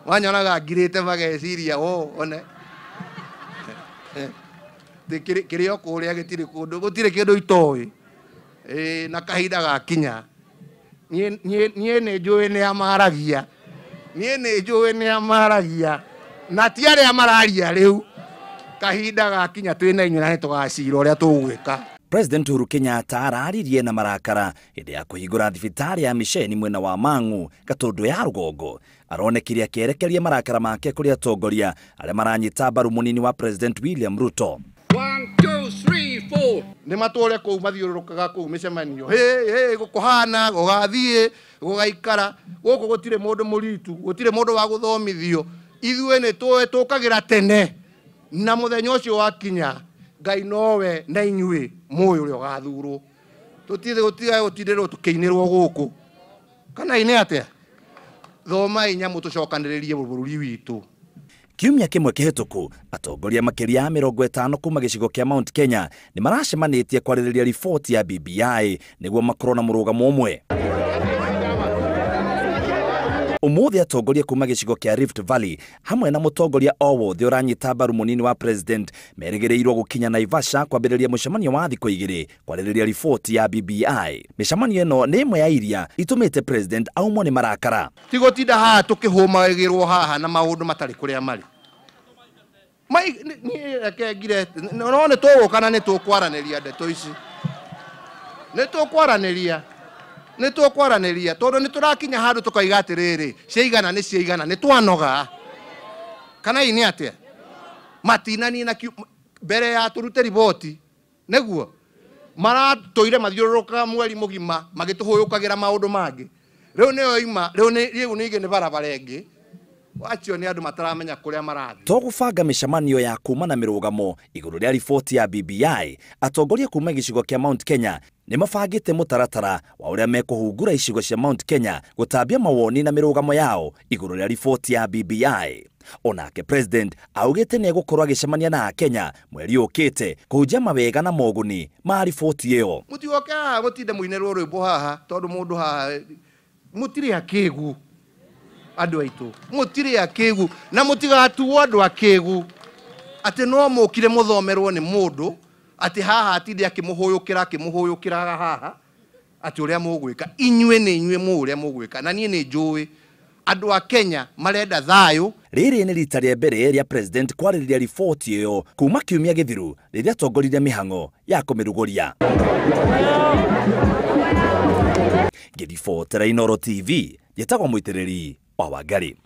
Manyonaga ngirĩte mageciria o one kĩrĩa o kũrĩa gĩtirĩ kũndũ gũtirĩ kĩndũ itoĩ. Na kahinda gakinya niĩ nĩ njũĩ nĩ amaragia, niĩ nĩ njũĩ nĩ amaragia, na ti arĩa mararia rĩu. Kahinda gakinya twĩna inyuĩ na nĩ tũgacira ũrĩa tũgwĩka. President Uhuru Kenyatta araririe na marakara hĩndĩ ya kũhingũra thibitarĩ ya misheni mwena wa Mang'u Gatũndũ ya rũgongo. Aronekire akĩerekeria marakara make kũrĩ atongoria arĩa maranyita mbaru mũnini wa President William Ruto. 1 2 3 4 Nĩ matũre kũu mathiũrũrũkaga kũu mĩcemanio, hĩ hĩ gũkũhana gũgathiĩ gũgaikara gũkũ gũtirĩ mũndũ mũritu, gũtirĩ mũndũ wa gũthomithio. Ithuĩ nĩ tũĩ tũkagĩra tene, na mũthenya ũcio wakinya Ngai nowe na inyuĩ mũĩ ũrĩa ũgathurwo. Tũtirĩ gũtiga gũtindĩrwo tũkĩinĩrwo gũkũ. Kana inĩ atĩa? Thomai nyamũ tũcokanĩrĩrie bũrũri witũ. Kiumia kĩmwe kĩhĩtũku, atongoria makĩria ya 50 kuma gĩcigo kĩa Mount Kenya nĩ maracemanĩtie kwarĩrĩria riboti ya BBI nĩguo makorwo na mũrũgamo ũmwe. Ũmũthĩ atongoria kuma gĩcigo kĩa Rift Valley hamwe na mũtongoria o wothe ũranyita mbaru mũnini wa president merĩgĩrĩirwo gũkinya Naivasha kwambĩrĩria mũcemanio wa thikũ igĩrĩ kwarĩrĩria riboti ya BBI. Mĩcemanio ĩno nĩ ĩmwe ya iria itũmĩte president aumwo nĩ marakara. Ti gũtinda haha tũkĩhũmagĩrwo haha na maũndũ matarĩ kũrĩa marĩ. Niĩ reke ngire, no nĩ tũgũka na nĩ tũkwaranĩria ndeto ici. Nĩ tũkwaranĩria. Nĩ tũkwaranĩria tondũ nĩ tũrakinya handũ tũkaiga atĩrĩrĩ, ciaigana nĩ ciaigana, nĩ twanoga. Kana ĩ nĩ atĩa? Matinanina mbere ya tũrute riboti, nĩguo maratũire mathiũrũrũkaga mweri mũgima magĩtũhũyũkagĩra maũndũ mangĩ. Rĩu nĩyo ima, rĩu nĩ rĩu ningĩ nĩ barabara ĩngĩ. Acio nĩ andũ mataramenya kũrĩa marathiĩ. To gũbanga mĩcemanio ya kuma na mĩrũgamo igũrũ rĩa riboti ya BBI, atongoria kuma gĩcigo kĩa Mount Kenya nĩ mabangĩte mũtaratara wa ũrĩa mekũhungura icigo cia Mount Kenya gũtambia mawoni na mĩrũgamo yao igũrũ rĩa riboti ya BBI. Onake president augĩte nĩ egũkorwo agĩcemania na Akenya mweri ũkĩte kũhunjia mawega na moguni ma riboti ĩyo. Mũtigoke haha mũtinde mũinĩrwo rwĩmbo haha tondũ mũndũ haha mũtirĩ akĩgu. Andũ aitũ mũtirĩ akĩgu na mũtigatuo andũ akĩgu atĩ no mũkire mũthomerwo nĩ mũndũ atĩ haha atinde akĩmũhũyũkĩra akĩmũhũyũkĩraga haha atĩ ũrĩa mũgwĩka. Inyuĩ nĩ inyuĩ mũĩ ũrĩa mũgwĩka na niĩ nĩ njũĩ andũ a Kenya marenda thayũ. Rĩrĩ nĩ rita rĩa mbere rĩa president kwarĩrĩria riboti ĩyo kuma kiumia gĩthiru rĩrĩa atongoririe mĩhang'o ya kũmĩrugũria. Ngĩribotera Inooro TV, njĩtagwo Mũitĩrĩri wa Wangari.